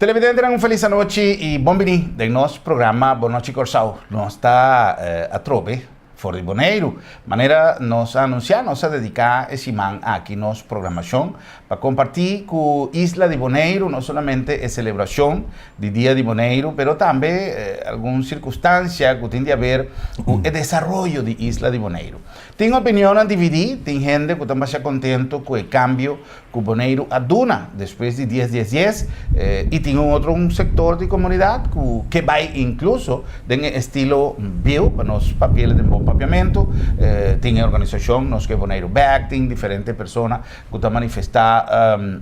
Televidentenan un felis anochi i bon bini den nos programa Bon Nochi Kòrsou. Nos ta atrobe for di Boneiru. Manera nos a anunsiá nos a dediká e siman aki nos programashon pa kompartí ku isla di Boneiru no solamente e selebrashon di Dia di Boneiru pero tambe algun sirkunstansia ku tin di haber ku e desaroyo di isla di Boneiru. Tin opinionnan dividí, tin hende ku ta masha kontentu ku e kambio ku Boneiru a duna despues di dies dies dies i tin un otro un sektor di komunidat ku ke bai inkluso den e estilo bieu pa nos papiel den bon papiamentu. Tin e organisashon Nos Ke Boneiru Bèk, tin diferente persona ku ta manifestá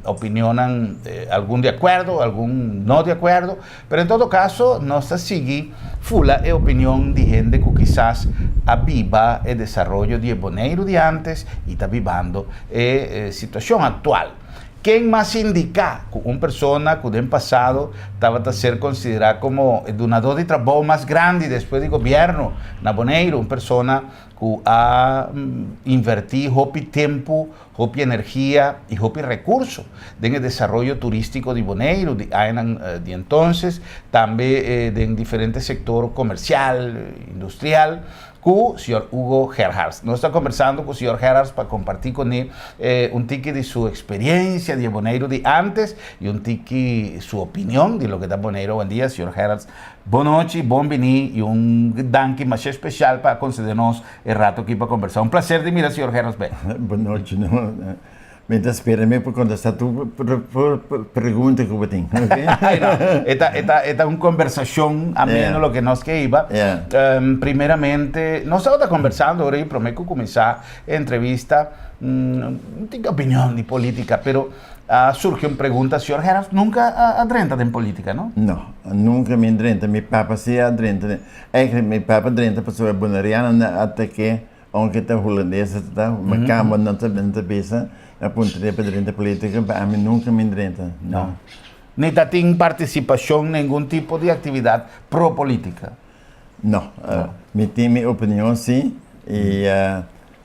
opinionnan algun di akuerdo, algun no di akuerdo, pero en todo kaso nos ta sigui fula e opinion di hende ku kisas a biba e desaroyo di e Boneiru di antes i ta bibando e situashon aktual. Ken mas indiká ku un persona ku den pasado tabata ser konsiderá komo e dunadó di trabou mas grandi despues di gobièrnu na Boneiru, un persona ku a invertí hopi tempu, hopi energia i hopi rekurso den e desaroyo turístiko di Boneiru di añanan di entonces, tambe den diferente sektor komersial, industrial, ku señor Hugo Gerharts. Nos ta kombersando ku señor Gerharts pa kompartí kuné un tiki di su eksperiencia di e Boneiru di antes i un tiki su opinion di loke ta Boneiru awendia. Señor Gerharts, Bon nochi, bon bini y un danki masha especial pa concede nos e rato aki pa conversa. Un placer di mira señor Gerards bek. Bon nochi, no. Mi ta spera mi por contesta tur pregunta cu bo tin, ok? Ay no, e ta, e ta, e ta un conversacion ameno loke nos ke hiba. Primeramente, nos tabata conversando ora y prome cu cuminsa e entrevista, no tin opinion di politica, pero A surgi un pregunta, Señor Gerards nunca a drenta den politica, no? No, nunca mi a drenta. Mi papa si a drenta. Eigenlijk mi papa a drenta pasobra e Bonerianonan a atake, aunke ta Hulandes e ta, ma kamba nan ta nan ta bisa, a puntra pa drenta politica, pa ami nunca mi a drenta, no. Ni ta tin participacion ningun tipo di actividad pro politica? No, mi tin mi opinion si, y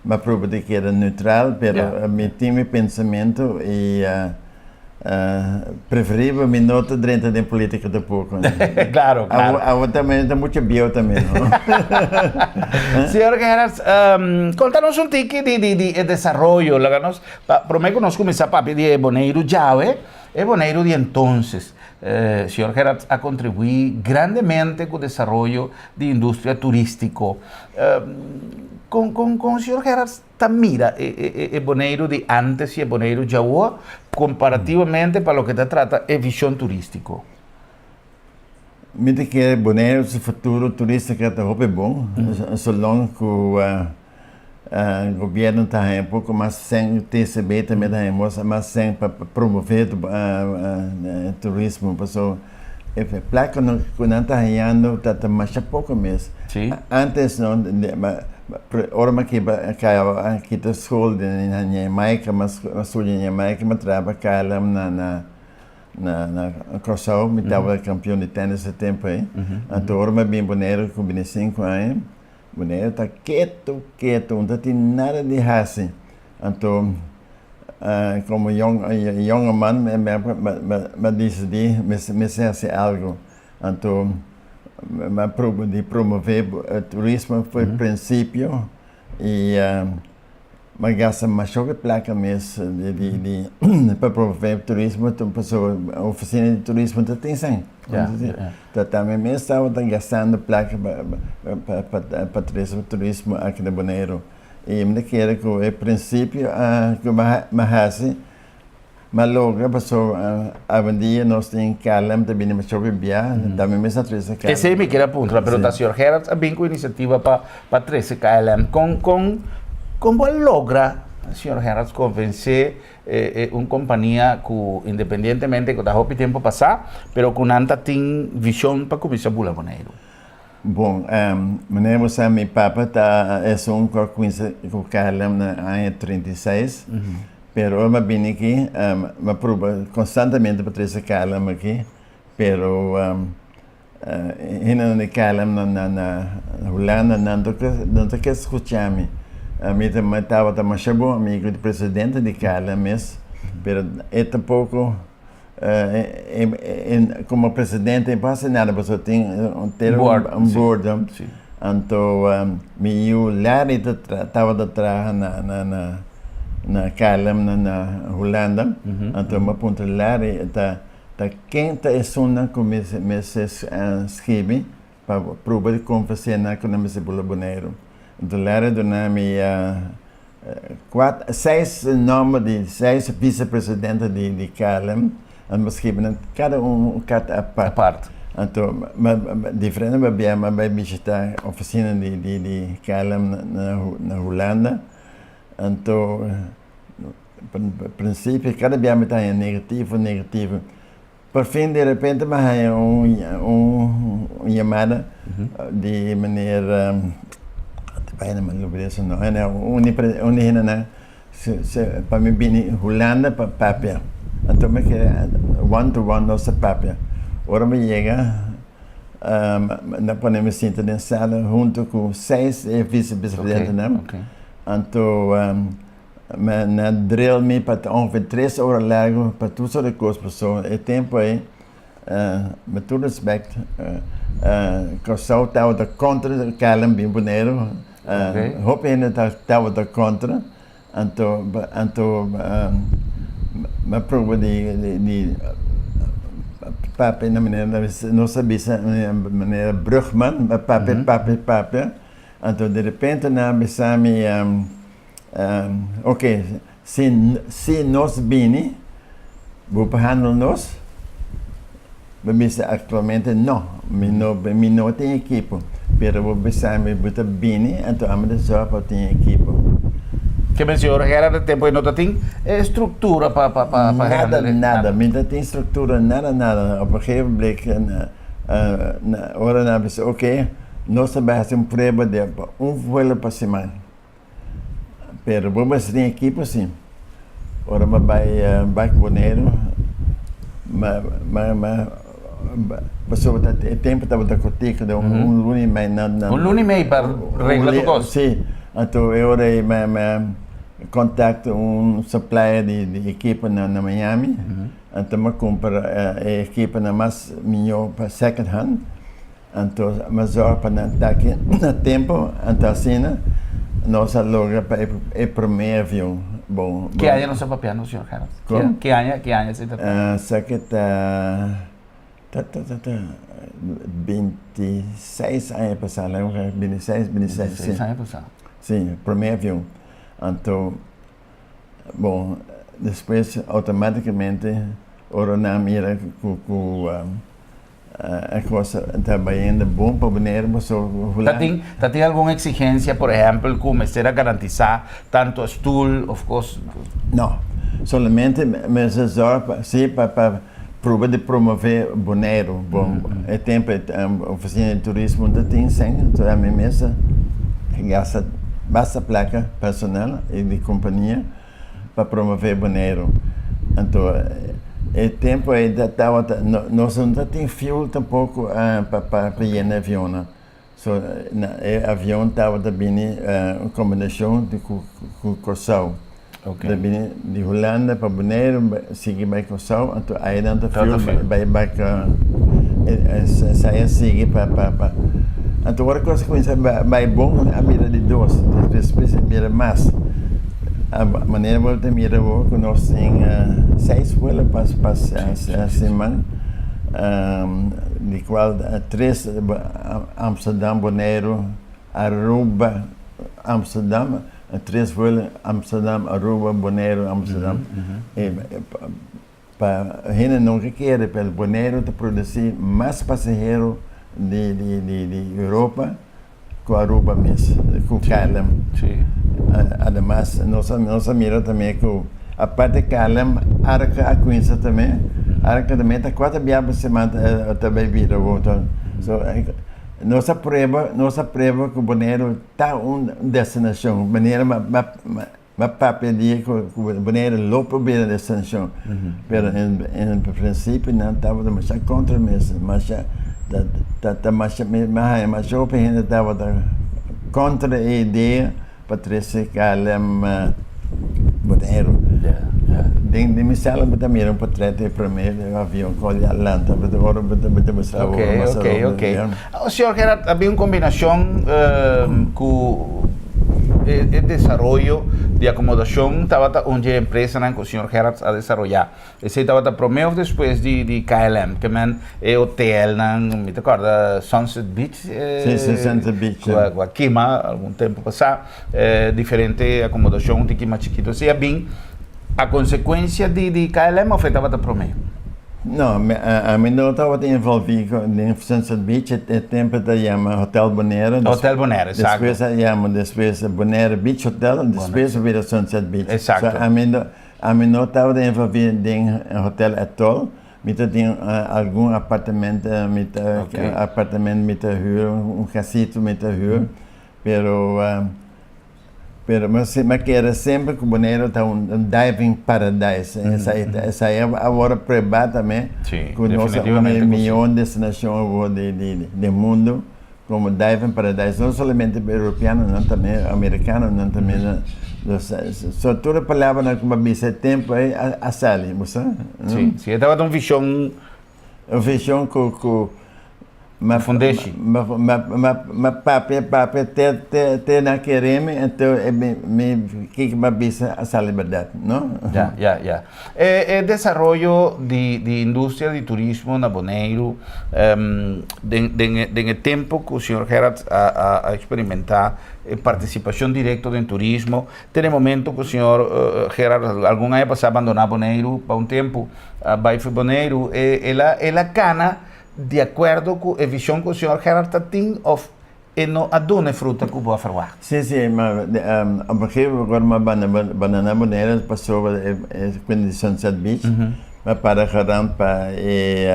Mi a proba di keda neutral, pero mi tin mi pensamentu i preferibel mi no ta drenta den politica tampoco. Claro, claro. Awo tambe ta mucho bieu tambe, no? Señor Gerards, conta nos un tiki di di di e desaroyo, laga nos, pa prome cu nos cuminsa papia di e Boneiru djawe, e Boneiru di entonces. Señor Gerards a contribui grandemente cu desaroyo di industria turistico. Con con con señor Gerards ta mira e e e Boneiru di antes y e Boneiru djawo comparativamente pa loke ta trata e vision turistico? Mi ta kere Boneiru su futuro turistico ta hopi bon, so long cu gobierno ta haña un poco mas cen, TCB tambe ta haña mas cen pa promove turismo pasobra e placa cu nan ta hañando ta masha poco mes. Antes no ora mi a caba kita school na Jamaica mi a studia na Jamaica mi a traha pa KLM na na Kòrsou mi tabata campeon di tennis e tempo ei anto ora mi a bini Boneiru ku bini sinku aña Boneiru ta ketu ketu no ta tin nada di hasi anto komo yongeman mi a disidí mester hasi algu anto mi a proba di promové turismo for di prinsipio i Mi a gasta masha hopi plaka mes di pa promove turismo pasobra ofisina di turismo ta tin esei. Ta tambe mes tabata gastando plaka pa trese turismo aki na Boneiru. I mi ta kere ku e prinsipio ku mi a hasi mi a logra pasobra awendia nos tin KLM ta bini masha hopi bia tambe mes a trese KLM. Esei mi kere a puntra pero ta señor Gerards a bin ku inisiativa pa trese KLM. Kon kon kon bo a logra señor Gerards konvensé un kompania ku independientemente ku ta hopi tempu pasá pero ku nan ta tin vishon pa kuminsá bula Boneiru? Bon, manera bo sa mi papa ta esun ku a kuminsá ku KLM na aña 36. Pero ora mi a bini aki, mi a proba konstantemente pa trese KLM aki, pero hendenan di KLM na Hulanda nan no ta ke skucha mi. Mi tabata masha bon amigu di presidente di KLM mes, pero e tampoko. Komo presidente e por hasi nada pasobra tin un board. Anto mi yu Larry tabata traha na KLM na Hulanda. Anto mi a puntra Larry ta ken ta esunnan ku mi mester skibi pa prueba di konvensé nan ku nan mester bula Boneiru. Anto Larry duna mi Kuat, seis nòmber di seis visepresidente di di KLM, a mi skibi nan kada un un karta apart. Apart. Anto mi diferente babia mi a bai bishitá ofisina di di di KLM na na Hulanda, anto prinsipio kada bia mi ta haña negativo negativo. Por fin di repente mi a haña un un yamada di meneer bayna mi a lubida su nomber un di un di hendenan pa mi bini Hulanda pa papia anto mi kere one to one nos ta papia ora mi yega nan pone mi sinta den sala hunto ku seis vice presidentenan anto Mi na drill mi pa ongeveer tres ora largo pa tur sort di kos paso e tempo ei met tur respect Kòrsou tabata kontra KLM bin Boneiru hopi hende tabata kontra anto anto mi a proba di papia na manera nos a bisa manera brugman papia papia papia anto derepente nan a bisa mi. Ok, si si nos bini, bo por handle nos? Bo bisa aktualmente no, mi no mi no tin ekipo, pero bo bisa mi bo ta bini, anto ami ta zorg pa tin ekipo. Ke men señor Gerard e tempo ei no ta tin e struktura pa pa pa pa Nada, nada, mi no tin struktura, nada, nada. Op een gegeven blik ora nan a bisa ok, nos ta bai hasi un prueba di un vuelo pa siman. Pero bo mester tin ekipo si. Ora bo bai bak Boneiru ma ma ma pasobra ta e tempu tabata kortiku den un luna i mei nan Un luna i mei pa regla tur kos? Si, anto e ora ei mi a kontakta un supplier di di ekipo na na Miami, anto mi a kumpra e ekiponan mas mihó pa second hand. Anto mi zorg pa nan ta aki na tempo, anto asina nos a logra pa e prome avion bon. Ki aña nos a papia no señor Gerard? Kon? Ki aña, ki aña esei ta? Esaki ta ta ta ta ta 26 aña pasá, 26, 26, si. 26 aña pasá. Si, prome avion. Anto bon, despues automaticamente ora nan mira ku ku E kos ta bayendo bon pa Boneiru pasobra Hulanda. Ta tin, ta tin algun eksigensia, por ehèmpel, ku mester a garantisá tantu stul òf kos? No. Solamente mester zòrg pa, si, pa pa proba di promové Boneiru. Bon, e tempu e ofisina di turismo no ta tin sèn, enton ami mes a gasta basta plaka personal i di kompania. pa promove Boneiru. Anto e tempo ei tabata nos no ta tin fuel tampoco pa pa yena e avionnan. So e avion tabata bini un combinacion di ku Kòrsou. Ta bini di Hulanda pa Boneiru sigui bai Kòrsou anto einan ta fuel bai bak esei a sigui pa pa anto ora kos a kuminsá bai bon a bira di dos despues a bira mas. Manera bo ta mira awor ku nos tin seis vuelo pa siman di kual tres Amsterdam, Boneiru, Aruba, Amsterdam, tres vuelo Amsterdam, Aruba, Boneiru, Amsterdam. Pa hende nunka kere pero Boneiru ta produsí mas pasahero di di Europa ku Aruba mes, ku KLM. Ademas nos a nos a mira tambe ku aparte KLM Arca a kuminsá tambe, Arca tambe ta kuater bia pa siman ta bai bira awor. So nos a prueba nos a prueba ku Boneiru ta un destinashon manera Ma papia di ku Boneiru lo por bira destenshon, pero en prinsipio nan tabata masha kontra mes, masha ta ta masha mi haña masha hopi hende tabata kontra e idea pa trese KLM Boneiru. Den den mi sala bo ta mira un portret di e prome avion ku a lanta bo ta ora bo ta bo ta mustra Ok, ok, ok. Señor Gerard, a bin un kombinashon ku e e desaroyo di akomodashon tabata un dje empresanan ku señor Gerard a desaroyá. Esei tabata promé òf despues di di KLM? Ke men e hotelnan, mi ta kòrda Sunset Beach Sí, sí, Sunset Beach. ku a ku a kima algun tempu pasá, diferente akomodashon un tiki mas chikitu. Esei a bin a konsekuensia di di KLM òf e tabata promé? No, mi ami no tabata envolví ku den Sunset Beach, e tempu ta yama Hotel Bonaire. Hotel Bonaire, eksakto. Despues a yama despues Bonaire Beach Hotel, despues a bira Sunset Beach. Eksakto. So ami no Ami no tabata envolví den hotel atol. Mi ta tin algun apartement mi ta apartement mi ta hür, un casito mi ta hür, pero pero mi a kere semper ku Boneiru ta un diving paradise. Esei esei a wòrdu pruebá tambe ku nos ta un di e mihó destinashon awor di mundu. Como diving paradise no solamente pa europeanonan tambe americanonan tambe so tur e palabranan cu bo a bisa e tempo ey a sali bo sa. Si, si e tabata un vision. Un vision cu cu Un fundeshi. Ma papia papia te te te nan kere mi anto mi kiko mi a bisa a sali berdad no. Ya ya ya. E desaroyo di di industria di turismo na Boneiru den den den e tempo ku señor Gerard a a a eksperimentá e partisipashon direkto den turismo te den momento ku señor Gerard algun aña pasá a bandoná Boneiru pa un tempu a bai for Boneiru e el a el a kana di akuerdo ku e vishon ku señor Gerard ta tin òf E no a duna e fruta ku bo a ferwagt. Sí, sí, ma op een gegeven moment ora mi a bandoná Bonaire pasobra e kuenta di Sunset Beach, mi a para garant pa e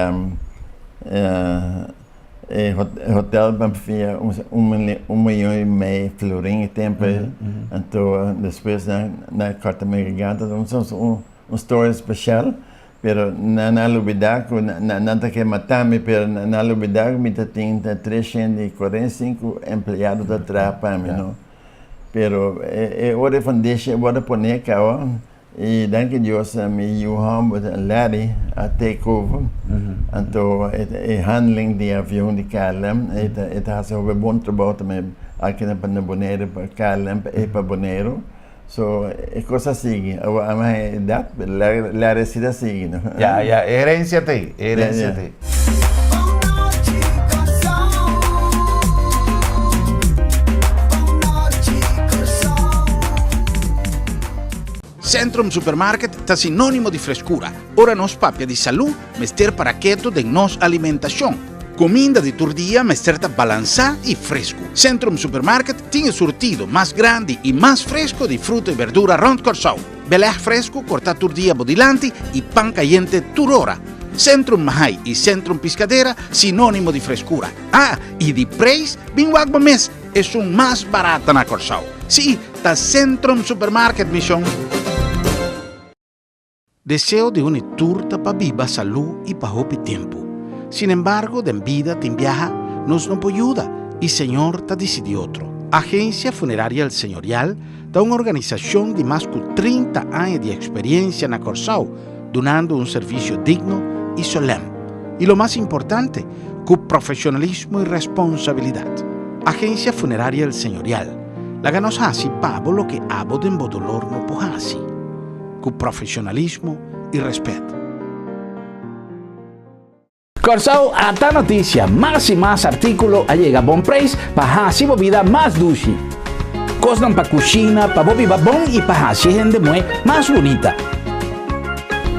e hotel pa fia un miyon i mei florin e tempu ei, anto despues nan a kòrta mi garganta, un storia spesial. Pero nan a lubida ku nan ta ke mata mi, pero nan a lubida ku mi ta tin 345 empleado ta traha pa mi, no. Pero e ora e foundation a wòrdu pone kaba i danki Dios mi yu hòmber Larry a take over, anto e handling di avion di KLM e ta hasi hopi bon trabou tambe aki na Bonaire pa KLM i pa Boneiru. So e cos a sigui. Awor a mi edad, la recita a sigui no. Ya, ya, e herencia ta ei, e herencia ta ei. Centrum Supermarket ta sinónimo di freskura. Ora nos papia di salú, mester para ketu den nos alimentashon. Kuminda di tur dia mester ta balansá i fresku. Centrum Supermarket tin e surtido mas grandi i mas fresku di fruta i berdura rònt Kòrsou. Belèg fresku kortá tur dia bo dilanti i pan kayente tur ora. Centrum Mahai i Centrum Piscadera sinónimo di freskura. Ah, i di preis bin wak bo mes, esun mas barata na Kòrsou. Sí, ta Centrum Supermarket, mi shon! Deseo di un i tur ta pa biba salú i pa hopi tempu. Sinembargo, den bida tin biaha nos no por yuda i Señor ta disidí otro. Agencia Funeraria El Señorial ta un organisashon di mas ku 30 aña di eksperiencia na Kòrsou, dunando un servisio digno i solèm. I lo mas importante, ku profeshonalismo i responsabilidat. Agencia Funeraria El Señorial, laga nos hasi pa bo loke abo den bo dolor no por hasi. Ku profesionalismo i respet. Kòrsou ata notisia, mas i mas artíkulo a yega bon preis pa hasi bo bida mas dushi. Kosnan pa kushina, pa bo biba bon i pa hasi e hende muhé mas bunita.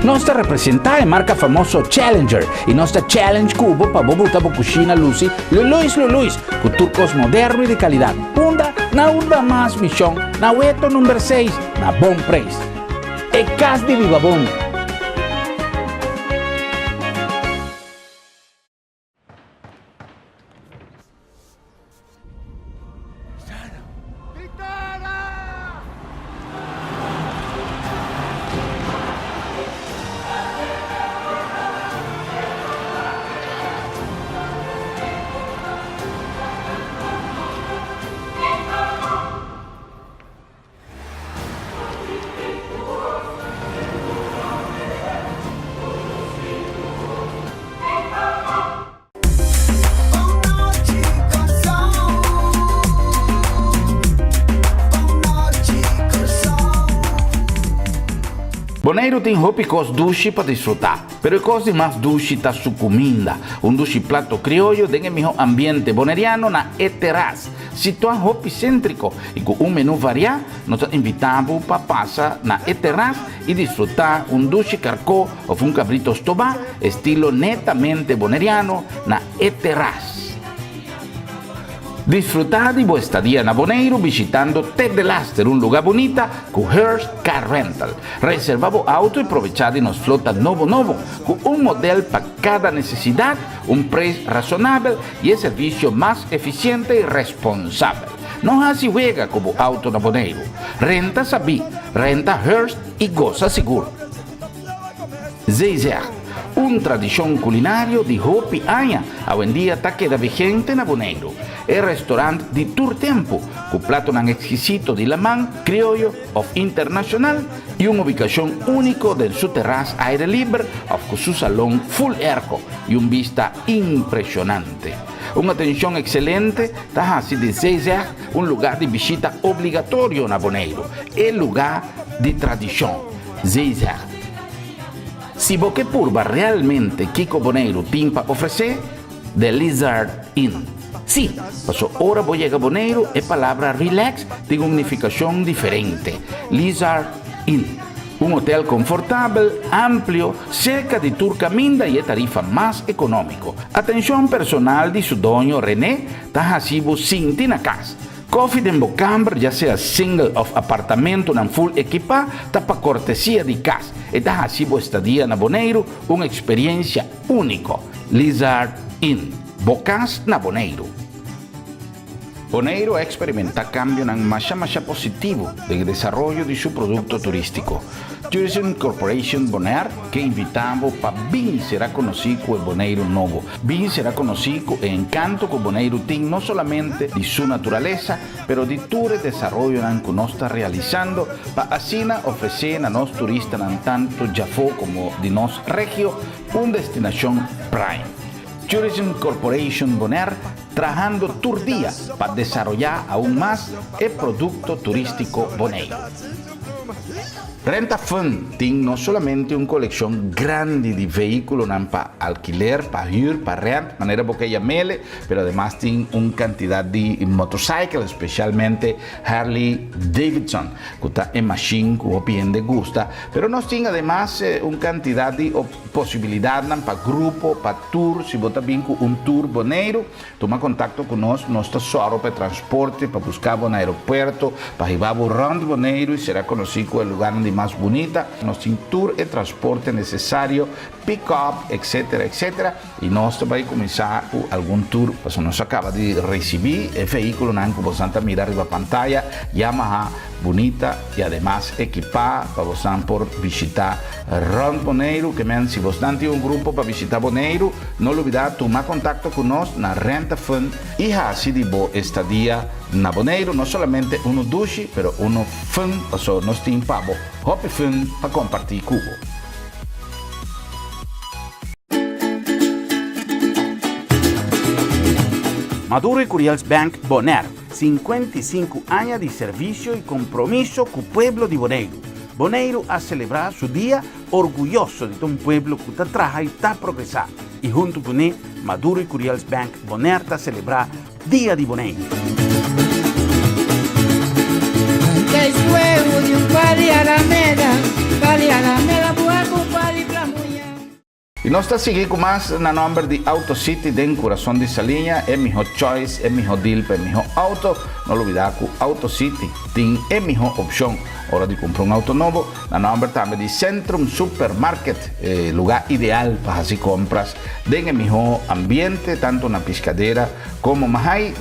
Nos ta representá e marka famoso Challenger i nos ta challenge ku bo pa bo buta bo kushina lusi luluis luluis ku tur kos moderno i di kalidat. Unda? Na unda mas mishon? Na Weto number seis. Na bon preis. E kas di biba bon. Boneiru tin hopi kos dushi pa disfrutá, pero e kos di mas dushi ta su kuminda. Un dushi plato krioyo den e mihó ambiente boneriano na E Terras, situá hopi séntriko i ku un menú variá, nos ta invitá bo pa pasa na E Terras i disfrutá un dushi karkó òf un kabrito stobá estilo netamente boneriano na E Terras. Disfrutá di bo estadia na Boneiru bishitando Ted de Laster, un lugá bunita ku Hearst Car Rental. Reservá bo auto i probechá di nos flota nobo nobo, ku un model pa kada nesesidat, un preis rasonabel i e servisio mas efisiente i responsabel. No hasi wega ku bo auto na Boneiru. Renta sabí, renta Hearst i gosa sigur. Zeezeg, Un tradishon kulinario di hopi aña awendia ta keda vigente na Boneiru. E restorant di tur tempu, ku platonan ekskisito di laman, krioyo òf internashonal i un ubikashon úniko den su terras aire liber òf ku su salon full airco i un bista impreshonante. Un atenshon ekselente ta hasi di Zeezeg un lugá di bishita obligatorio na Boneiru, e lugá di tradishon. Zeezeg. Si bo ke purba realmente kiko Boneiru tin pa ofresé, The Lizard Inn. Sí, paso ora bo yega Boneiru e palabra relax tin un nifikashon diferente. Lizard Inn. Un hotel konfortabel, amplio, serka di tur kaminda i e tarifa mas ekonómiko. Atenshon personal di su doño René ta hasi bo sinti na kas. Koffie den bo kamber, ya sea single of apartamentonan full ekipá, ta pa kortesia di kas. E ta hasi bo estadia na Boneiru un eksperiensia úniko. Lizard Inn, bo kas na Boneiru. Boneiru a eksperimentá kambionan masha masha positivo den e desaroyo di su produkto turístiko. Tourism Corporation Bonaire ke invitá bo pa bin será konosí ku e Boneiru nobo. Bin será konosí ku e enkanto ku Boneiru tin no solamente di su naturalesa, pero di tur e desaroyonan ku nos ta realisando pa asina ofresé na nos turistanan tantu djafó komo di nos regio un destinashon prime. Tourism Corporation Bonaire trahando tur dia pa desaroyá aun mas e produkto turístiko Boneiru. Renta Fun tin no solamente un kolekshon grandi di vehíkulonan pa alkiler, pa hür, pa rent, manera bo ke yam'ele, pero ademas tin un kantidat di motorcycle, spesialmente Harley Davidson, ku ta e mashin ku hopi hende gusta. Pero nos tin ademas un kantidat di posibilidatnan pa grupo, pa tur, si bo ta bin ku un tur Boneiru, Tuma kontakto ku nos, nos ta sòru pa e transporte, pa buska bo na aeropuerto, pa hiba bo rònt Boneiru i sera konosí ku e lugarnan di mas bunita. Nos tin tur e transporte nesesario, pick-up, etcetera, etcetera, i nos ta bai kuminsá ku algun tur, pasobra nos a kaba di risibí e vehíkulonan ku bosan ta mira riba pantaya, Yamaha bunita i ademas ekipá pa bosan por bishitá rònt Boneiru. Ke men si bosnan tin un grupo pa bishitá Boneiru, No lubidá tuma kontakto ku nos na Rentafund i hasi di bo estadia na Boneiru no solamente unu dushi pero unu fun paso nos tin pa bo hopi fun pa kompartí ku bo. Maduro i Curiel's Bank Bonaire, 55 aña di servisio i kompromiso ku pueblo di Boneiru. Boneiru a selebrá su dia Orguyoso di ta un pueblo ku ta traha i ta progresá i huntu kuné Maduro i Curiel's Bank Bonaire ta selebrá Dia di Boneiru. I nos ta sigui ku mas na nòmber di Auto City den kurason di Saliña, e mihó choice, e mihó deal pa e mihó auto. No lubidá ku Auto City tin e mihó opshon ora di kumpra un auto nobo. Na nòmber tambe di Centrum Supermarket, e lugá ideal pa hasi kompras den e mihó ambiente tantu na Piscadera komo Mahai.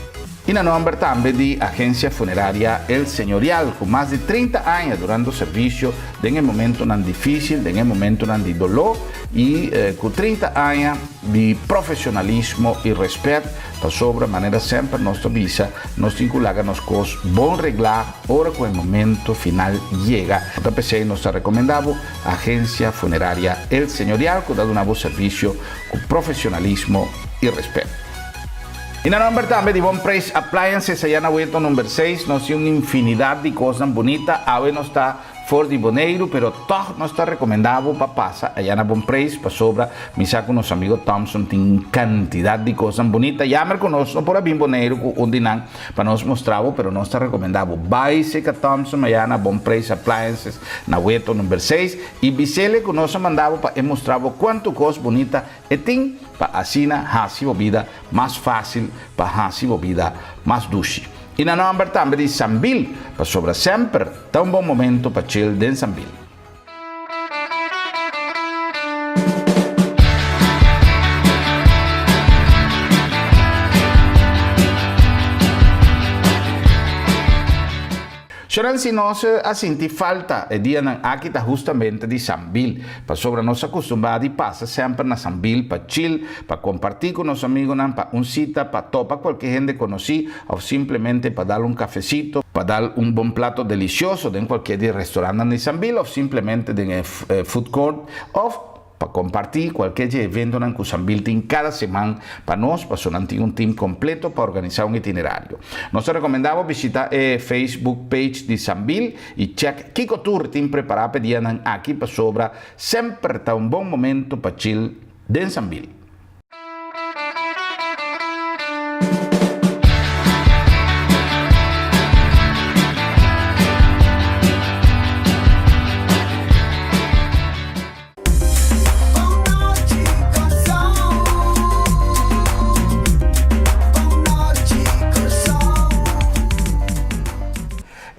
I na nòmber tambe di Agensia Funeraria El Señorial ku mas di 30 aña durando servisio den e momentonan difísil, den e momentonan di doló i ku 30 aña di profesionalismo i rèspèt pasobra manera semper nos ta bisa nos tin ku laga nos kos bon reglá ora ku e momento final yega. Ta p'esei nos ta rekomendá bo Agensia Funeraria El Señorial ku ta duna bo servisio ku profesionalismo i rèspèt. I na nomber tambe di Bon Preis Appliances aya na Weto number seis nos tin un infinidat di kosnan bunita. Awe nos ta. for di Boneiru, pero tòg nos ta rekomendá bo pa pasa ayá na Bon Preis pasobra mi sa ku nos amigo Thompson tin un kantidat di kosnan bunita. Yamer ku nos no por a bin Boneiru ku un di nan pa nos mustra bo, pero nos ta rekomendá bo bai serka Thompson ayá na Bon Preis Appliances na Weto number seis i bis'ele ku nos a manda bo pa e mustra bo kuantu kos bunita e tin pa asina hasi bo bida mas fásil, pa hasi bo bida mas dushi. I na nòmber tambe di Sambil, pasobra semper ta un bon momento pa chill den Sambil. Shoran si nos a sinti falta e dianan aki ta hustamente di Sambil, pasobra nos a kustumbrá di pasa semper na Sambil pa chill, pa kompartí ku nos amigonan, pa un sita, pa topa kualke hende konosí òf simplemente pa dal un kafesito, pa dal un bon plato delisioso den kualke di e restorantnan di Sambil òf simplemente den e food court òf pa kompartí kualke dje eventonan ku Sambil tin kada siman pa nos paso nan tin un tim kompleto pa organisá un itinerario. Nos ta rekomendá bo bishitá e Facebook page di Sambil i chèk kiko tur tin prepará pa e dianan aki pasobra semper ta un bon momento pa chill den Sambil.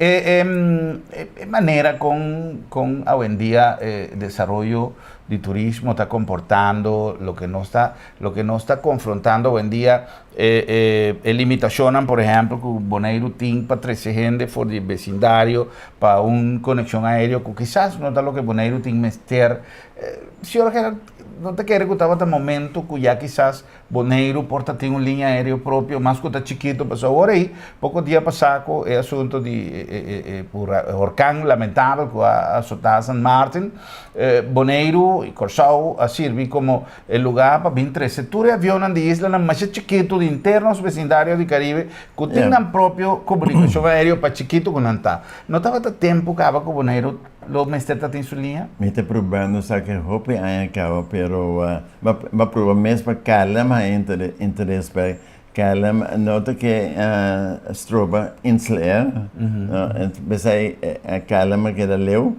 E manera con awendia e desaroyo di turismo ta comportando, loke nos ta, loke nos ta confrontando awendia, e e limitacionnan por ehempel cu Boneiru tin pa trece hende for di becindario pa un conexion aereo cu kisas no ta loke Boneiru tin mester. Señor Gerard, no ta kere cu tabata momento cu ya kisas Boneiru por ta tin un liña aereo propio, mas ku ta chikitu, pasobra awor ei poko dia pasá ku e asuntu di e horkan lamentabel ku a asotá San Martin, Boneiru i Kòrsou a sirbi komo e lugá pa bin trese tur e avionnan di islanan masha chikitu di henter nos besindario di Karibe ku tin nan propio komunikashon aereo pa chikitu ku nan ta. No tabata tempu kaba ku Boneiru lo mester ta tin su liña? Mi ta probando sa ke hopi aña kaba pero M'a proba mes pa KLM ha interes pa KLM no ta ke stroba Insel Air p'esei KLM a keda leu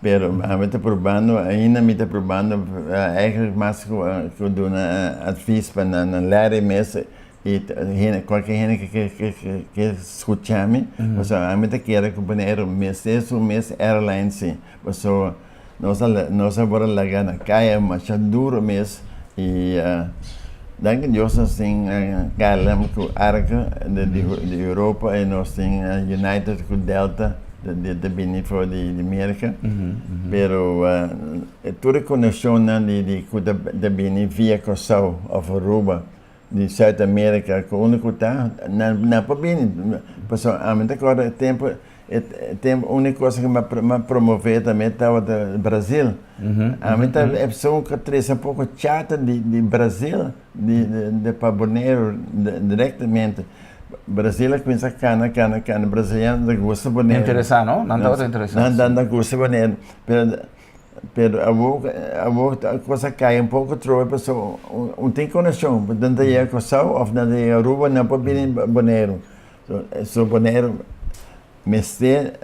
pero ami ta probando ainda mi ta probando eigenlijk mas ku duna advis pa nan Larry mes i kualke hende ku ke skucha mi pasobra ami ta kere ku Boneiru mester su mes airline si pasobra Nos a nos a por a laga na kaya masha duro mes y danki Dios nos tin KLM cu Arca di di Europa y nos tin United cu Delta di ta bini for di di Merca pero tur e conexionnan di di cu ta bini via Corsou of Aruba di Zuid America cu unda cu ta nan nan por bini pasobra ami ta corda e tempo E tempo unico cosa cu mi a promove tambe tabata Brazil. Ami ta e persoon cu a trece un poco charter di Brazil di pa Boneiru directamente. Brazil a cuminsa cana cana cana Braziliano ta gusta Boneiru. Interesa no? Nan tabata interesa. Nan ta gusta Boneiru. Pero pero awor awor e cosa a cay un poco trobe pasobra un tin conexion. Nan ta yega Curaçao of nan ta yega Aruba nan por bini Boneiru. So Boneiru mester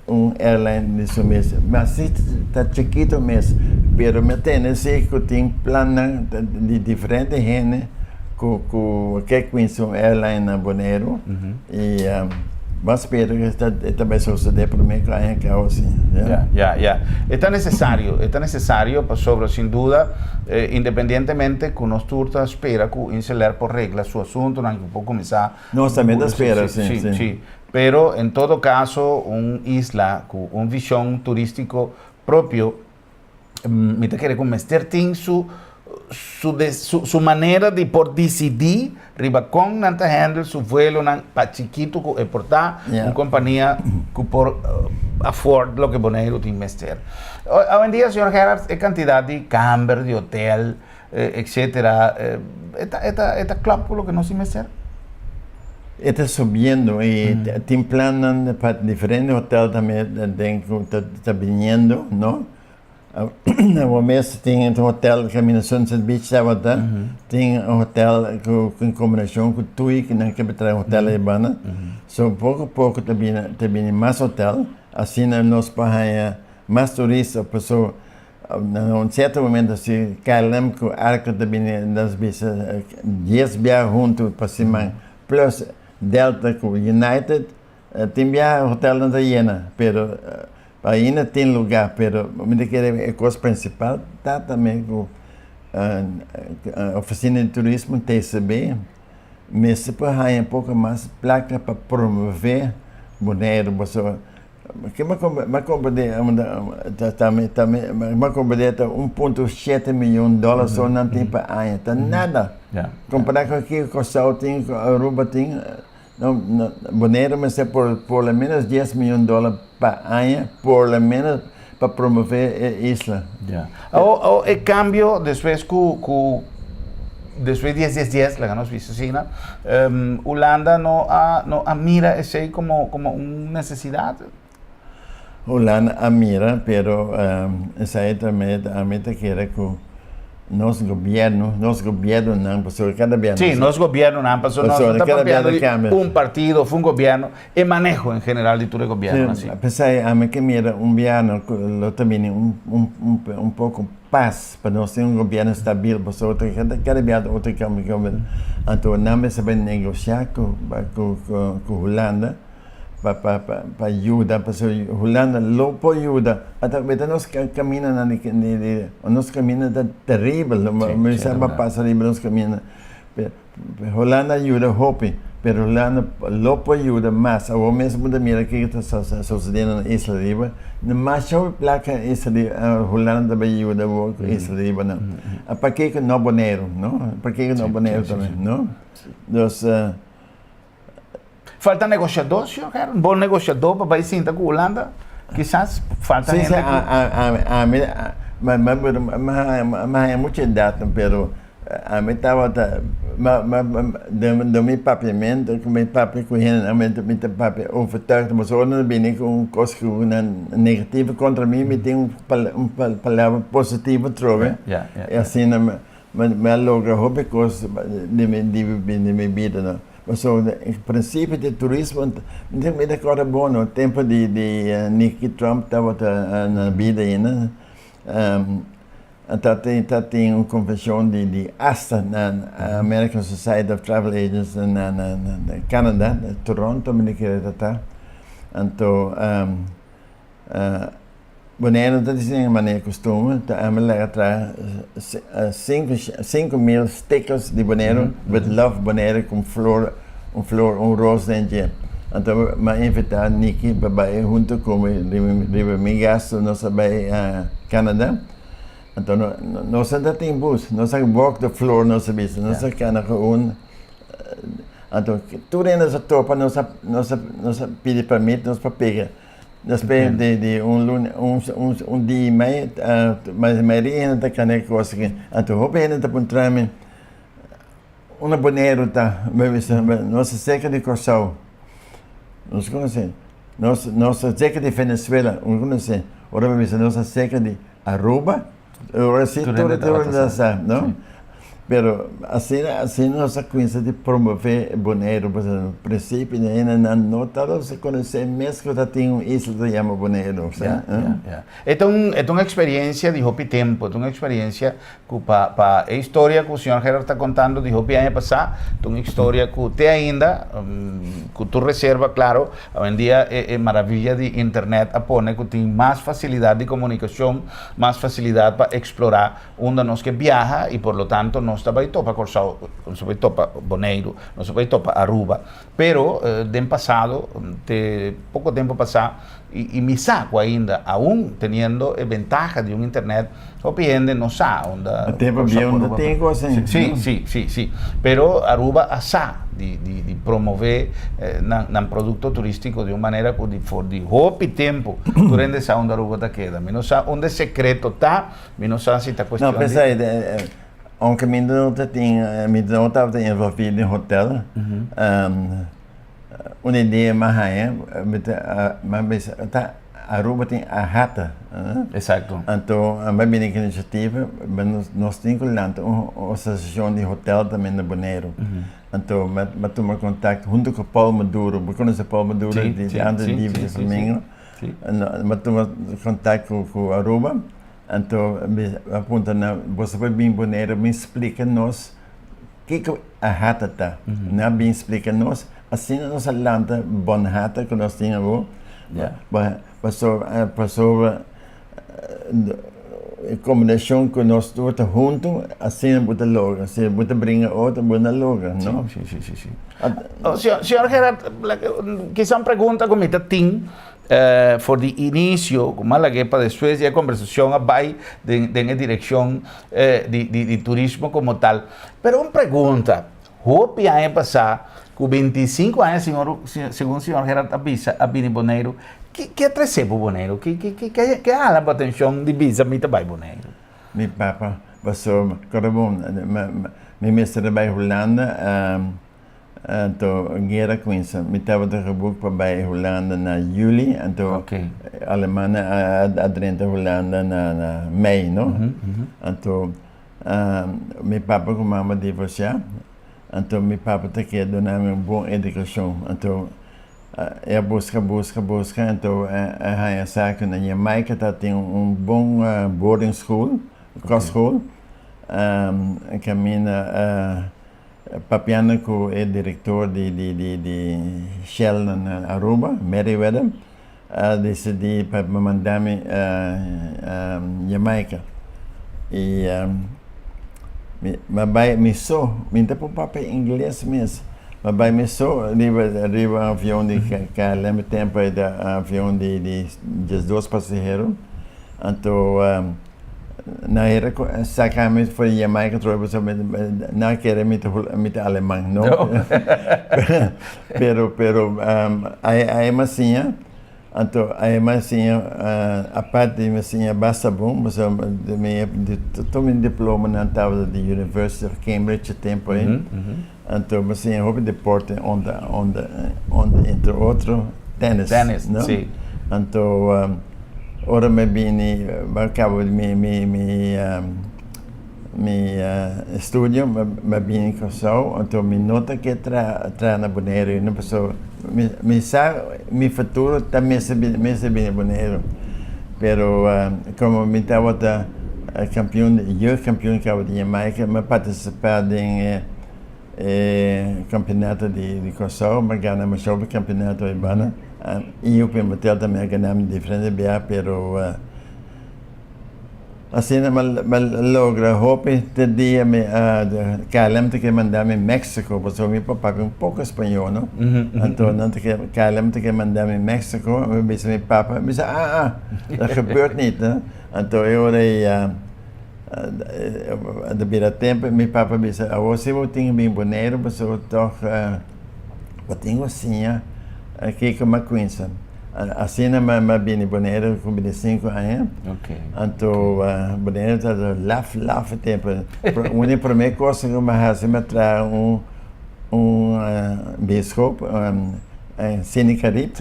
un airline di su mes. Ma si ta chikito mes, pero mi a tende si ku tin plannan di diferente hende ku ku ke kuminsa un airline na Boneiru i bo a spera ku e ta bai sosode prome ku aña kaba si. Ya, ya, ya. E ta nesesario, e ta nesesario pasobra sin duda independientemente ku nos tur ta spera ku Insel Air por regla su asuntunan i ku por kuminsá Nos tambe ta spera, si, si. Sí, sí. Pero en todo caso un isla cu un vision turistico propio mi ta kere cu mester tin su su su su manera di por dicidi riba con nan ta handle su vuelonan pa chikito cu e por ta un compania cu por afford loke Boneiru tin mester. Awendia señor Gerard e cantidad di camber di hotel etcetera e ta e ta e ta klòp ku loke nos tin mester? E ta subiendo y tin plannan pa diferente hotel tambe den cu ta biniendo, no? Awor mes tin un hotel caminda Sunset Beach tabata, tin un hotel cu en combinacion cu Tui cu nan kier traha hotel ahí banda. So poco poco ta bini ta bini mas hotel, asina nos por haya mas turista paso na un cierto momento si KLM cu Arco ta bini nos bisa dies biaha hunto pa siman plus Delta cu United tin biaha hotelnan ta yena pero ainda tin lugar pero mi ta kere e cos principal ta tambe cu oficina di turismo TCB mester por haya poco mas placa pa promove Boneiru pasobra Ke mi a comprende mi a comprende ta 1.7 miyon dòler so nan tin pa aña, ta nada. Kompará ku kiko Kòrsou tin, ku Aruba tin, Boneiru mester por por lo menos 10 miyon dòler pa aña, por lo menos pa promové e isla. Awor e kambio despues ku ku despues dies dies dies laga nos bisa asina Hulanda no a no a mira esei komo komo un nesesidat? Hulanda a mira pero esei tambe ami ta kere ku nos gobierno nos gobiernonan pasobra kada bia Sí nos gobiernonan pasobra nos no ta papiando di un partido of un gobierno E maneho en general di tur e gobiernonan si. P'esei ami ke mira un biano ku lo ta bini un poko pas pa nos tin un gobierno stabil pasobra ta kada bia ta otro kambio anto nan mester bai negosia ku Hulanda pa pa yuda pasobra Hulanda lo por yuda ata mester nos kamindanan di nos kaminda ta teribel mi sa pasa riba nos kaminda. Hulanda a yuda hopi, pero Hulanda lo por yuda mas. Awor mes bo ta mira kiko ta sosediendo na Isla Riba. Masha hopi plaka Isla Riba, Hulanda ta bay yuda awor ku Isla Riba nan. Pakiko no Boneiru, no? Pakiko no Boneiru tambe, no? Dus. Falta negociador, señor Gerrit? Un bon negociador pa bay sinta cu Hulanda? Kisas falta hende cu. Ami, mi haya mucha edad, pero ami tabata, den mi papiamento, cu mi papia cu hende, mi ta papia overtuigd, pasobra ora nan bini cu un cos cu nan negativo contra mi, mi tin un palabra positivo atrobe, y asina mi a logra hopi cos den mi bida, no. Pasobra e principio di turismo, mi ta mi ta corda bon no, tempo di di Nicky Trump tabata na bida ainda, ta tin ta tin un convencion di di asta na American Society of Travel Agents na na na Canada, na Toronto mi ta kere ta ta, anto Boneiru ta disi den manera kustumber ta ami laga traha 5000 stickers di Boneiru with love Boneiru ku un flor un flor un ros den dje. Anto mi a invitá Nicky pa bai huntu ku mi riba mi gastu nos a bai Canada. Anto nos no ta tin bus nos a walk the floor nos a bisa nos a kana ku un anto tur hende sa topa nos a nos a nos a pidi permit nos pa pega. Despues di un luna, un dia i mei, mayoria hende ta kende e kos aki. Anto hopi hende ta puntra mi, unda Boneiru ta? Mi bisa, nos ta serka di Kòrsou. Nos konosé. Nos nos ta serka di Venezuela. Nos konosé. Ora mi bisa nos ta serka di Aruba, ora si tur hende ta sa, no? Pero asina asina nos a cuminsa di promove Boneiru pasobra na principio e hendenan no tabata conoce mes cu ta tin un isla ta yama Boneiru. Ya, ya, ya. E ta un e ta un experiencia di hopi tempo, e ta un experiencia cu pa pa e historia cu señor Gerard ta contando di hopi aña pasa, ta un historia cu te ainda cu tur reserva claro, awendia e e maravilla di internet a pone cu tin mas facilidad di comunicacion, mas facilidad pa explora Unda nos ke biaha i por lo tanto nos ta bai topa Kòrsou, nos ta bai topa Boneiru, nos ta bai topa Aruba. Pero den pasado, te poko tempu pasá, i mi sa ku ainda, aun teniendo e bentaha di un internet, hopi hende no sa unda Tempu Kòrsou bieu ku no Aruba. tin kos Sí, sí, sí, sí, sí. Pero Aruba a sa di di di promové nan nan produkto turístiko di un manera ku di for di hopi tempu tur hende sa unda Aruba ta keda. Mi no sa unda e sekreto ta. Mi no sa si ta cuestion di. No, p'esei, aunke mi no ta tin, mi no tabata envolvi den hotel, Un idea m'a haña, mi ta m'a bisa ta Aruba tin AHATA. Exacto. Anto m'a bini ku inisiativa, nos tin ku lanta un asosiashon di hotel tambe na Boneiru. Anto m'a tuma kontakto huntu ku Paul Maduro, bo konosé Paul Maduro di antes di Divi di Flamingo? M'a tuma kontakto ku Aruba, anto m'a puntra nan, boso por bin Boneiru bin splika nos Kiko AHATA ta? Nan a bin splika nos, asina nos a lanta Bonhata ku nos tin awor, pasobra e kombinashon ku nos tur ta huntu, asina bo ta logra. Si bo ta bringa otro, bo no logra, no? Si, si, si, si. Señor Gerard, kisa un pregunta ku mi ta tin For di inicio, cu a lag'é pa despues di e conversacion a bay den e direccion di turismo como tal. Pero un pregunta, hopi aña pasa, cu 25 aña segun señor Gerard a bisa a bini Boneiru, ke a trece bo Boneiru? Ke a hala bo atencion di bisa mi ta bay Boneiru? Mi papa, pasobra, kòrda bon, mi mester a bay Hulanda. Anto guera cuminsa. Mi tabata geboek pa bay Hulanda na juli, anto Alemania a drenta Hulanda na mei, no? Anto mi papa cu mama divorcia, anto mi papa ta kier duna mi un bon educacion, anto e a busca, busca, busca, anto a haya sa cu na Jamaica ta tin un bon boarding school, kostschool, caminda. Papiando cu e director di di Shell na Aruba, Meriwether, a dicidi pa manda mi Jamaica. Y mi a bay mi so, mi ta por papia ingles mes, mi a bay mi so riba riba avion di KLM, e tempo e ta avion di diesdos pasahero, anto. Nan era saca mi for di Jamaica trobe pasobra nan a kere mi ta mi ta aleman no pero pero ai mi a siña anto ai mi a siña aparte di mi a siña basta bon pasobra mi tur mi diplomanan tabata di University of Cambridge e tempo ei anto mi a siña hopi deporte onda onda onda entre otro tennis no anto. Ora mi bini mi a caba di mi mi mi mi estudio mi a bini Kòrsou anto mi no ta ke traha traha na Boneiru ainda pasobra mi mi sa mi futuro ta mester bini mester bini Boneiru pero komo mi tabata kampion jeugd kampion kaba di Jamaica mi a partisipa den e E kampeonato di Kòrsou, mi a gana masha hopi kampeonato ei banda. I Open Motel tambe a gana mi diferente bia, pero asina mi a logra hopi te dia mi a KLM ta ke manda mi Mexico, pasobra mi por papia un poko spañó no. Anto nan ta ke KLM ta ke manda mi Mexico, mi a bisa mi papa, mi bisa ah ah, dat gebeurt niet. Anto e ora ei. Ta bira tempu mi papa bisa awor si bo tin bin Boneiru pasobra tòg bo tin ku siña kiko mi a kuinsa. Asina mi a bini Boneiru ku 25 aña anto Boneiru tabata laf laf e tempu. Un di e promé kos ku mi a hasi mi a traha un bioskop Cine Carib.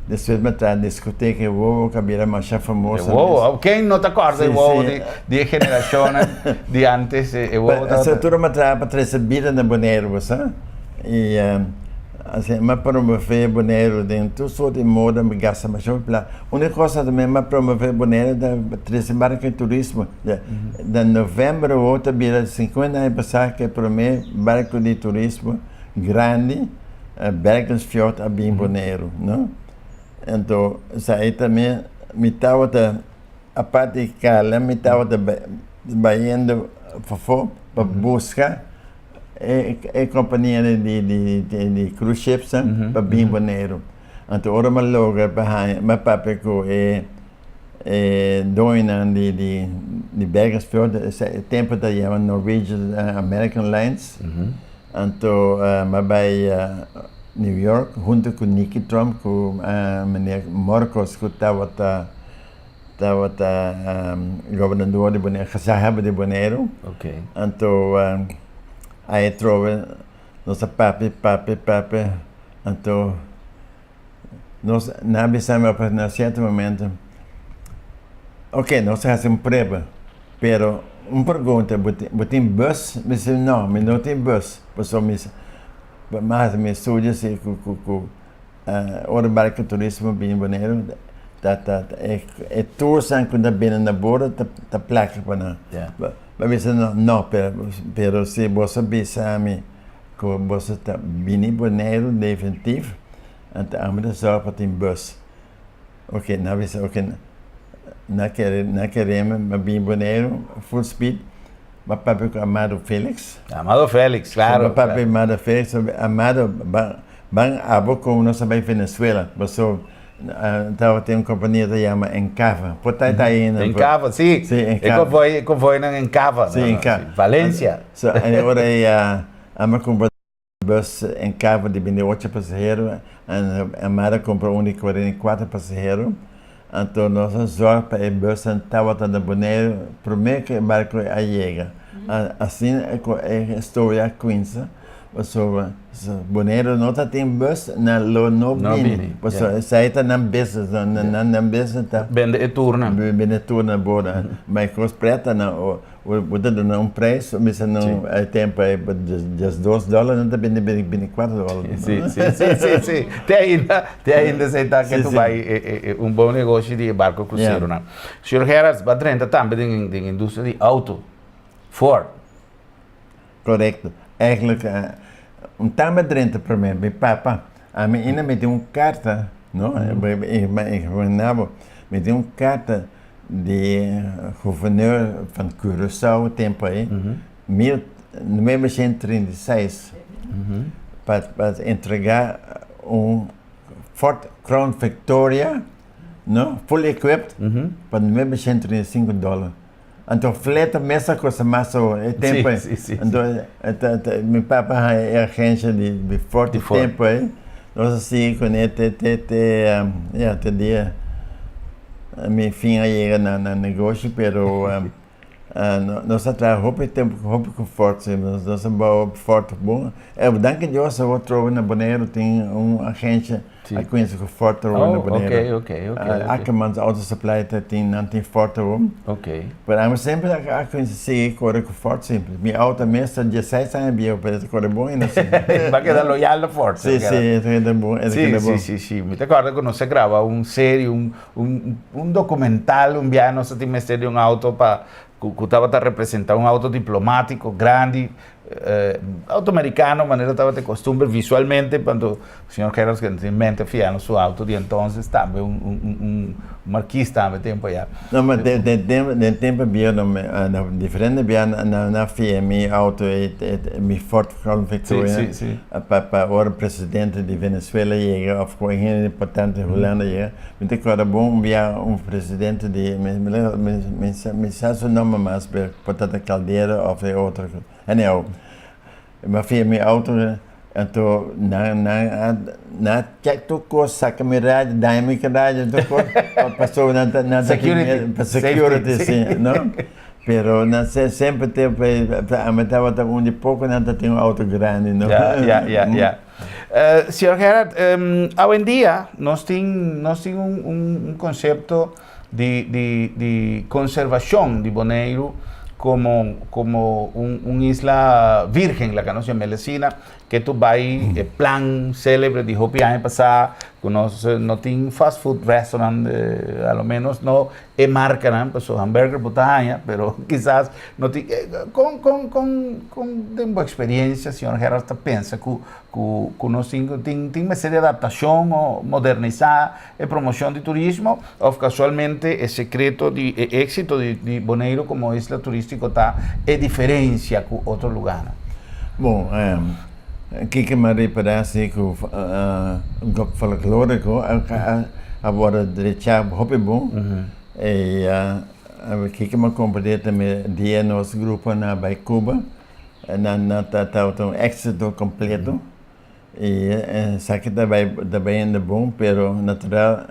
Despues mi a traha discoteca e wowo cu a bira masha famoso. E wowo, ken no ta corda e wowo di e generacionnan di antes e wowo tabata. Esa tur mi a traha pa trece bida na Boneiru bo sa. Y asina mi a promove Boneiru den tur soort di moda mi gasta masha hopi plata. Un di cosa tambe mi a promove Boneiru ta trece barco di turismo. Den november awo ta bira cincuenta aña pasa cu e prome barco di turismo grandi. Bergensfjord a bin Boneiru, no? Anto esei tambe mi tabata, aparte di KLM, mi tabata bayendo pafó pa buska e e kompania di di di cruise shipsnan pa bin Boneiru. Anto ora mi a logra pa haña, mi a papia ku e e doñonan di di di Bergensfjord, esei tempu ta yama Norwegian American Lines. Anto mi a bai New York hunto ku Nicky Trump ku meneer Morcos ku tabata tabata gobernador di Boneiru, gezaghebber di Boneiru. Anto ai atrobe nos a papia papia papia. Anto nos nan a bisa mi op na cierto momento, ok nos a haci un prueba, pero un pregunta, bo tin bo tin bus? Mi si no, mi no tin bus, pasobra mi mi a haci mi estudio si cu cu cu ora barco turismo bini Boneiru ta ta e toersnan cu ta bini na bordo ta ta placa pa nan. Mi a bisa no, no, pero si boso a bisa mi Ku boso ta bini Boneiru definitif, anto ami ta sòru pa tin bus. Oke, nan a bisa oke, nan kere, nan kere mi pa bini Boneiru full speed, mi a papia ku Amado Felix. Amado Felix, klaro. Mi a papia ku Amado Felix, Amado, ban, ban abo ku nos a bai Venezuela, pasobra tabatin un kompania ta yama Encava, por ta ta ainda. Encava, si. Si, Encava. E konvoi, e konvoinan Encava. Si, Encava. Valencia. So, e ora ei ami a kumpra bus Encava di 28 pasahero, en Amara a kumpra un di 44 pasahero. Anto nos a zòrg pa e busnan tabata na Boneiru promé ku e barku a yega. Asina ku e storia a kuminsá, pasobra Boneiru no ta tin bus, nan lo no bini. Pasobra esei ta nan business, nan business ta. Bende e turnan. Bende e turnan bora. Ma e kos preta nan. Bo ta duna un prijs, bo bisa nan e tempo ei 12 dòler, nan ta bende 24 dòler. Sí, sí, sí, sí, sí. Te ainda, te ainda esei ta ke tu bai un bon negoshi di e barko kruseronan. Señor Gerards, bo a drenta tambe den den industria di auto, Ford. Korekto. Eigenlijk un tambe a drenta promé, mi papa. Ami ainda mi tin un karta, no, ik bo, mi tin un karta di gouverneur van Curaçao tempo ei, 1936, pa pa entrega un Ford Crown Victoria, no, full equipped, pa 935 dollar. Anto fleta mes a kosta mas awo, e tempo ei. Anto mi papa haña e agencia di Ford e tempo ei, nos a sigui kuné te te te ya te dia mi fin a yega na na negoshi pero nos a traha hopi tempo hopi ku Ford si nos a bou Ford bon danki Dios awo trobe na Boneiru tin un agencia A cuminsa cu Ford awo na Boneiru. Oh, ok, ok, ok. Ackermans Auto Supply ta tin, nan tin Ford awo. Ok. Pero ami semper a cuminsa sigui core cu Ford semper. Mi auto mes ta dieseis aña bieu, pero e ta core bon ainda si. Bo a keda loyal na Ford. Si, si, e ta keda bon, e ta keda bon. Si, si, si. Mi ta corda cu nos a graba un serie, un, un, un documental un biaha nos a tin mester di un auto pa, cu, cu tabata representa un auto diplomatico grandi, Auto mericano manera tabata e costumber visualmente cuando señor Gerards que tin mente fiano su auto di entonces tambe un un un un marquis tambe tempo ya. No ma den den tempo den tempo bieu no me na diferente bia nan nan fia mi auto e mi Ford Crown Victoria Si si si. Pa pa ora presidente di Venezuela yega of cu hende importante di Hulanda yega mi ta corda bon un bia un presidente di mi mi mi mi sa su nomber mas pero Por ta ta Caldera of e otro. Anyhow, mi a fia mi auto, anto nan nan a nan a check tur cos, saca mi radio, daña mi radio, tur cos, pasobra nan ta nan ta tin Security. pa security, Safety. si, no? Pero nan se semper te ami tabata un di poco nan ta tin un auto grandi, no? Ya, ya, ya, ya. Señor Gerard, awendia nos tin nos tin un un concepto di di di konservashon di Boneiru komo komo un un isla virgen laga nos yam'el asina ke tur bai e plan selebre di hopi aña pasá ku nos no tin fast food restaurant a lo menos no e markanan pasobra hamburger bo ta haña pero kisas no tin kon kon kon kon den bo eksperensia señor Gerard ta pensa ku ku ku nos tin tin tin mester di adaptashon o modernisá E promocion di turismo of casualmente e secreto di e exito di di Boneiru como isla turistico ta e diferencia cu otro lugarnan? Bon, kiko mi a repará si ku un grupo folklóriko a wòrdu drechá hopi bon. I kiko mi a komprendé tambe dia nos gruponan a bai Cuba nan nan tabata un éksito kompleto. I esaki ta bai ta bai hende bon pero natural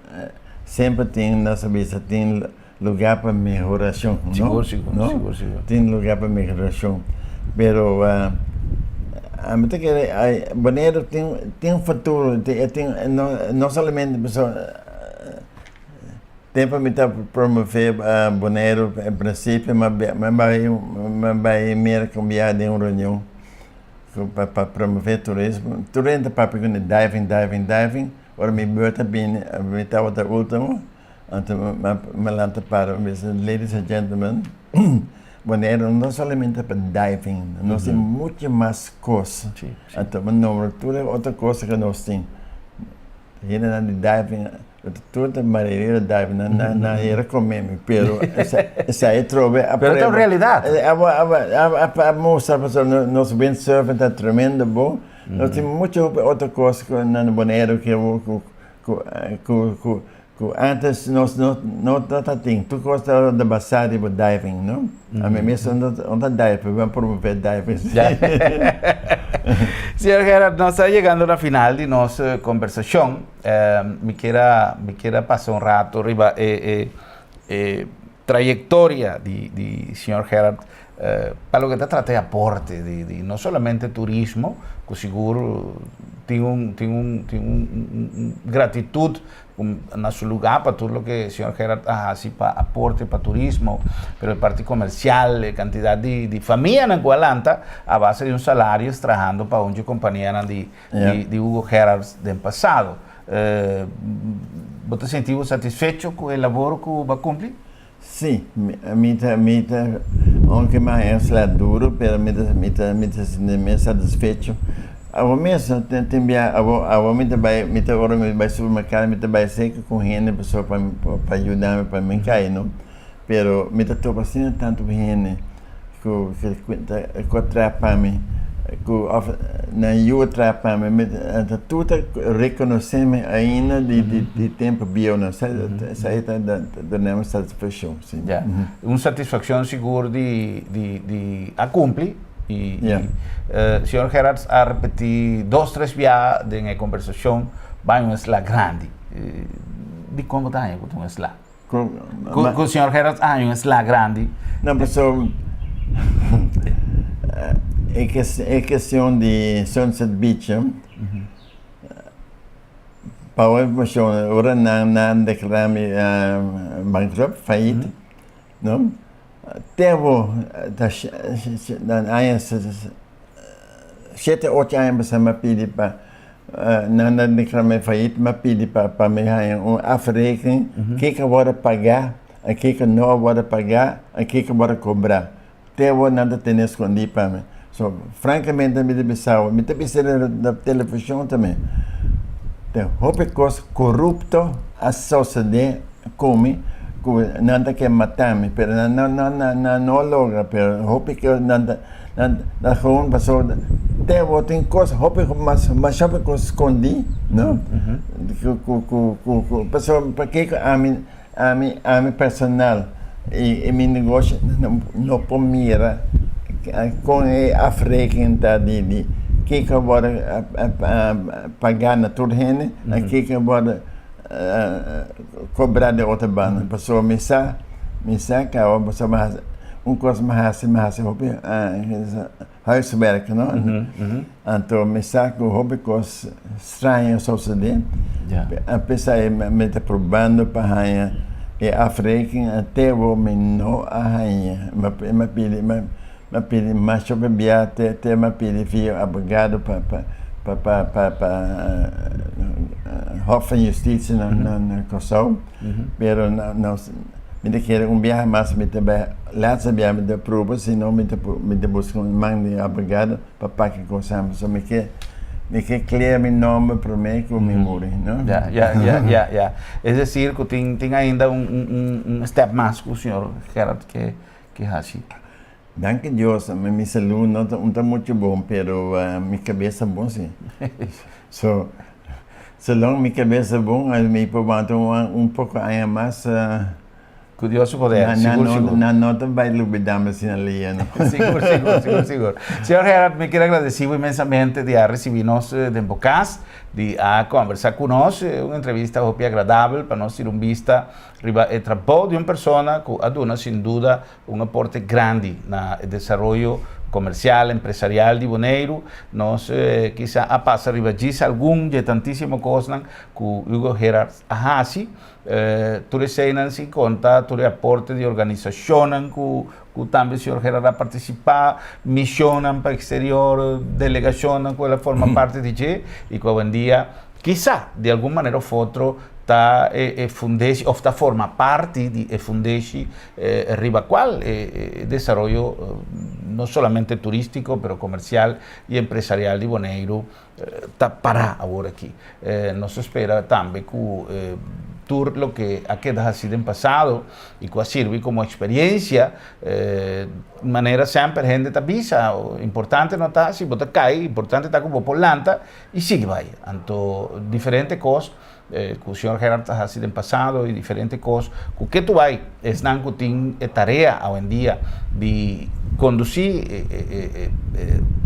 semper tin nos a bisa tin lugar pa mehorashon no Sigur sigur no sigur sigur tin lugar pa mehorashon pero. Ami ta kere Boneiru tin tin futuro, e tin no no solamente pasobra tempo mi ta promove Boneiru en principio mi a bai mi a bai Merca un biaha den un reunion pa pa promove turismo tur hende ta papia ku diving diving diving ora mi beurt a bini mi tabata ultimo. Anto mi a lanta para mi bisa, Ladies and gentlemen, Boneiru no solamente pa diving, nos tin mucho mas kos. Anto mi nombra tur e otro kos ku nos tin. Hendenan di diving, tur ta mayoria di diving, nan nan nan hera kome mi, pero esei atrobe a Pero ta un realidat. A mustra pasobra nos windsurfing ta tremendo bon. Nos tin mucho otro kos na Boneiru ku Ku ku ku ku antes nos no no ta tin tur kos ta basá riba diving no ami mes no ta dive pero mi a promové diving si. Señor Gerard nos ta yegando na final di nos kombersashon mi kier a mi kier a pasa un rato riba e e e trayektoria di di señor Gerard pa loke ta trata e aporte di di no solamente turismo ku sigur tin un tin un tin un gratitut na su luga pa tur loke señor Gerard a hasi pa aporte pa turismo pero e parti komersial e kantidat di di famianan ku a lanta a base di un salario trahando pa un dje kompanianan di di Hugo Gerard den pasado bo ta sinti bo satisfecho ku e labor ku bo a kumpli? Sí, mi ta, mi ta, aunke mi a haña duro, pero mi ta, mi ta, mi ta sinti mi satisfecho. Awor mes tin, tin bia, awor, awor mi ta bai, mi ta ora mi bai supermercado mi ta bai seca cu hende pasobra pa, pa yuda mi pa mi cay no. Pero mi ta topa asina tanto hende ku ta ku a traha pa mi ku òf nan yu a traha pa mi mi ta tur ta rekonosé mi ainda di di tempu bieu nan esei ta duna mi satisfakshon si. Ya, un satisfakshon sigur di di di a kumpli i señor Gerards a repetí dos tres bia den e kombersashon bai un esla grandi dikon bo ta haña ku ta un esla? Ku señor Gerard a haña un sla grandi. No, pasobra e kestion di Sunset Beach, pa bo informashon, ora nan nan deklará mi bankrupt, fayit, no, tempu ta nan aña shete ocho aña pasá mi a pidi pa Nan a declara mi fayit, mi a pidi pa pa mi haña un afrekening, kiko a wòrdu pagá en kiko no a wòrdu pagá en kiko a wòrdu kobrá. Te awor nan ta tene skondí pa mi. So, frankamente mi ta bisa bo, mi ta bisa na televishon tambe, tin hopi kos korupto a sosodé ku mi ku nan ta ke mata mi, pero nan no nan no a logra, pero hopi kos nan ta. Nan ta gewoon pasobra te awor tin kos hopi mas masha hopi kos skondí no ku ku ku ku ku pasobra pakiko ami ami ami personal i i mi negoshi no por mira kon e afrekening ta di di kiko a wòrdu pagá na tur hende i kiko a wòrdu kobrá di otro banda pasobra mi sa mi sa kaba pasobra un kos mi hasi mi hasi hopi huiswerk no anto mi sa ku hopi kos straño sosodé apesar mi ta probando pa haña e afreking te awor mi no a haña mi a pidi mi a pidi masha hopi bia te te mi a pidi via abogado pa pa pa pa pa hof van justitie na na Kòrsou pero no Mi ta kere un biaha mas mi ta bai laatste biaha mi ta proba si no mi ta mi ta buska un man di abogado pa paki kos ami so mi ke mi ke clear mi nomber prome ku mi muri no. Ya ya ya ya ya es decir ku tin tin ainda un un un step mas ku señor Gerard ke ke hasi. Danki Dios mi salud no ta no ta mucho bon pero mi kabes ta bon si so Selon mi cabeza bon, mi por wanta un poco aña mas. Cu Dios su poder, sigur, sigur. Nan no ta bay lubida mi asina lia, no. Sigur, sigur, sigur, sigur. Señor Gerard, mi kier agradeci bo inmensamente di a ricibi nos den bo cas, di a conversa cu nos, un entrevista hopi agradabel pa nos tira un bista riba e trabou di un persona cu a duna sin duda un aporte grandi na e desaroyo. komersial, empresarial di Boneiru. Nos kisa a pasa riba djis algun dje tantísimo kosnan ku Hugo Gerards a hasi. Tur eseinan sin konta tur e aporte di organisashonnan ku ku tambe señor Gerard a partisipá, mishonnan pa eksterior, delegashonnan ku el a forma parti di dje i ku awendia kisa di algun manera òf otro ta e fundeshi òf ta forma parti di e fundeshi riba kual e desaroyo no solamente turístiko pero komersial i empresarial di Boneiru ta pará awor aki. Nos ta spera tambe ku tur loke a keda hasi den pasado i ku a sirbi komo eksperiencia, manera semper hende ta bisa, importante no ta si bo ta kai, importante ta ku bo por lanta i sigui bai. Anto diferente kos ku señor Gerard ta hasi den pasado i diferente kos ku ke tu bai esnan ku tin e tarea awendia di kondusí e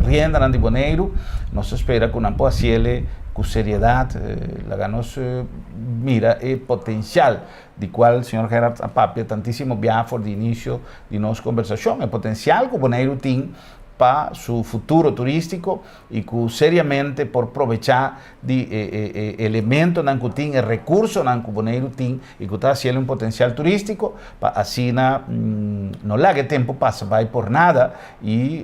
riendanan di Boneiru, nos ta spera ku nan por hasiel ku seriedat, laga nos mira e potensial di kual señor Gerard a papia tantísimo bia for di inisio di nos kombersashon, e potensial ku Boneiru tin pa su futuro turístiko i ku seriamente por probechá di e elementonan ku tin, e rekursonan ku Boneiru tin i ku ta hasiel un potensial turístiko pa asina no laga e tempu pasa bai por nada i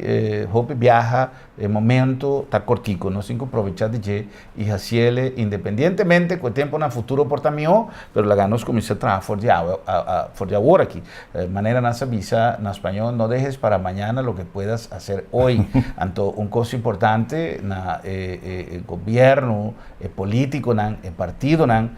hopi biaha e momento ta kortiku. Nos tin ku probechá di dje i hasiel independientemente ku e tempunan futuro por ta mihó, pero laga nos kuminsá traha for di awe, for di awor aki. Manera nan sa bisa na spañó, no dejes para mañana lo que puedas hacer hoy. Anto un kos importante na e gobierno, e politiconan, e partidonan,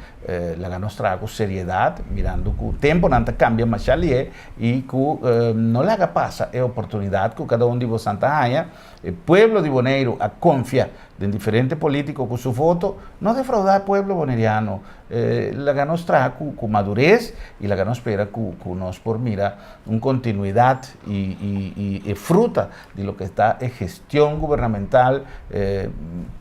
laga nos traha ku seriedad, mirando ku temponan ta kambia masha lihe i ku no laga pasa e oportunidad ku kada un di bosan ta haña. E pueblo di Boneiru a konfia den diferente politico ku su voto, no defraudá e pueblo boneriano. Laga nos traha ku madurez i laga nos spera ku nos por mira un kontinuidat i e fruta di loke ta e gestion gubernamental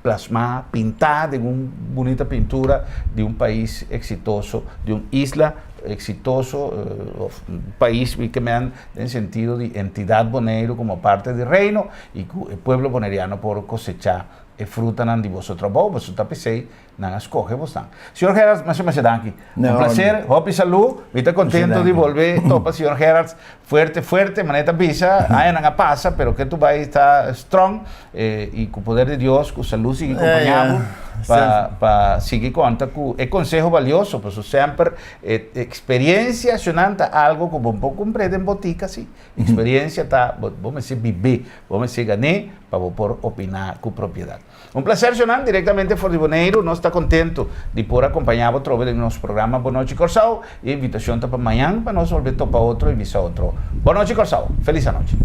plasmá, pintá den un bunita pintura di un pais eksitoso, di un isla eksitoso òf un pais mi ke men den sentido di entidat Boneiru komo parte di Reino i ku e pueblo boneriano por kosechá e frutanan di boso trabou, boso ta p'esei Nan a scoge bosnan. Señor Gerards, masha masha danki. Un placer, hopi salú. Mi ta contento di bolbe topa señor Gerards. Fuerte, fuerte, manera ta bisa, añanan a pasa, pero ke tu bai ta strong y cu poder di Dios, cu salú sigui compaña bo pa pa sigui conta cu e conseho valioso, pasobra semper e experiencia ashonan ta algo cu bo por cumpre den botica si. Experiencia ta bo mester bibe, bo mester gané pa bo por opina cu propiedad. Un placer Jonan, directamente for di Boneiru, nos ta contento di por acompaña bo trobe den nos programa Bon Nochi Corsou y e invitacion ta pa mañan pa nos bolbe topa otro y bisa otro Bon Nochi Corsou. Feliz anochi.